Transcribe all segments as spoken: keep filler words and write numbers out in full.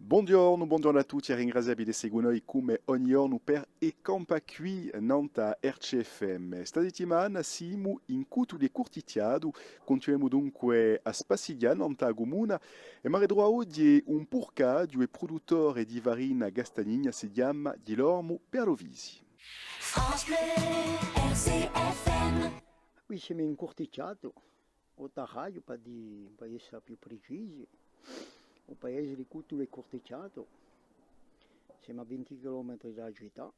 Bonghjornu, bonghjornu à tutti è ringraziavvi d'esse cù noi cum'è ogni ghjornu per È campà quì nant'à R C F M. Sta settimana simu in Cutuli è Curtichjatu, cuntinuemu dunque à spassighjà nant'à a cumuna è m'arritrovu oghje un purcaghju è pruduttore di farina castagnina, si chjama Ghjilormu Pierlovisi. France Bleu, R C F M. Quì simu in Curtichjatu, o Tarraghju, pà dì, pà esse più pricisi, u paese di Cutuli è Curtichjatu. Simu à vinti chilometri da a cità.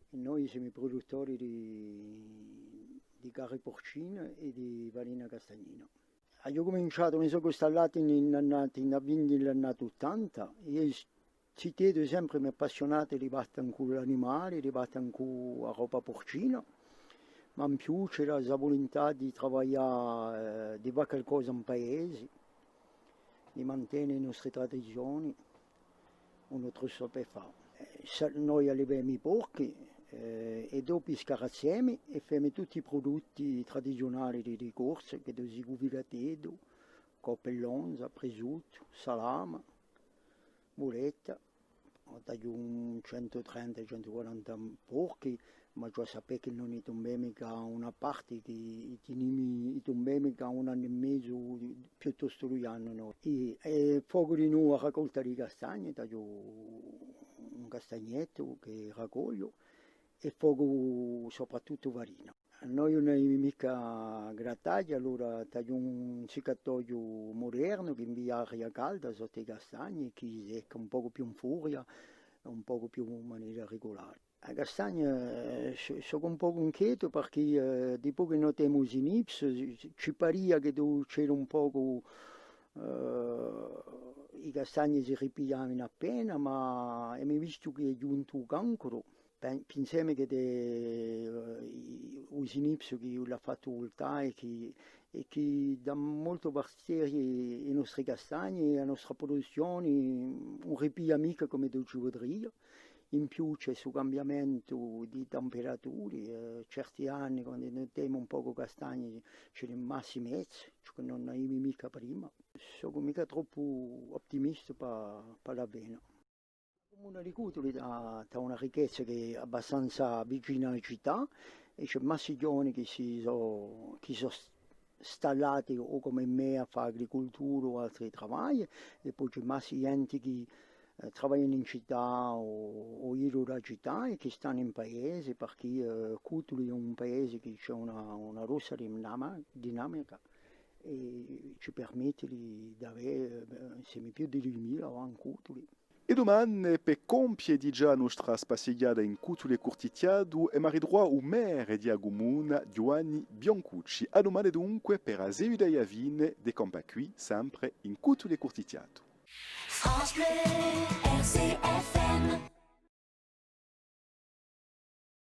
È noi simu pruduttori di, di carni purcina è di farina castagnina. Aghju cuminciatu, mi sò stallatu in, in, in, in a vinti, in l'annati ottanta, è ziteddu sempre m'hè appassiunatu di batte cù l'animali, di batte cù a roba purcina, ma in più c'era sta vulintà di travaglià, eh, di fà qualcosa in paese, di mantene e nostre tradizioni, u nostru sapè fà. Eh, sa-, noi allevemu i porchi, eh, è dopu i scarazzemu è femu tutti i prudutti tradiziunali di, di Corsica, chì si cù filateddu, coppa è lonza, prisuttu, salame, muletta. T'aghju un centu trenta, centu quaranta porchi, ma ghjà sapè chì ùn i tumbemu micca una parti, chì i tinimu, i tumbemu micca un annu è mezu, piuttostu dui anni, nò. È, è focu dinù a racolta di castagne, t'aghju un castagnettu chì racogliu, è focu soprattuttu farina. Noi ùn avemu micca grattaghji, allora t'aghju un siccatoghju mudernu chì invia aria calda sottu i castagni, chì secca un pocu più in furia, un pocu più in manera regulare. A castagna, eh, so-, sò un pocu inchietu perchè, eh, dipoi chì no t'emu u sinipsu, ci, ci paria chì tù c'eri un pocu, eh, i castagni si ripigliavanu appena, ma emu vistu chì hè ghjuntu u cancru. Pen-, pinsemu chì, eh, u sinipsu chì l'hà fattu vultà è chì, è chì dà moltu fastidiu à i nostri castagni, à a nostra pruduzzioni, ùn ripiglia micca cum'eddu ci vudria. In più ci hè stu cambiamentu di temperaturi, eh, certi anni, quandu no t'emu un pocu castagni, ci n'hè massi mezzu, ciò chì ùn aviamu micca prima. Sò micca troppu ottimistu pà, pà l'avvena. A cumuna di Cutuli hà, hà una ricchezza chì hè abbastanza vicina à a cità, è ci hè massi ghjovani chì si sò, chì sò s-, stallati o cum'è mè à fà agricultura o altri travagli, è po ci hè massi ghjenti chì, eh, travaglianu in cità o, o in ghjiru di a cità è chì stanu in paese, perchè, eh, Cutuli hè un paese chì ci hè una, una grossa dinama-, dinamica è ci permetti di, d'avè, eh, simu più di duimila in Cutuli. È dumane, per compie digià a nostra spassighjata in Cutuli è Curtichjatu, emu à ritruvà u merre di a cumuna, Ghjuvanni Biancucci. À dumane dunque per a seguita è a fine d'È campà quì, sempre in Cutuli è Curtichjatu. France Bleu.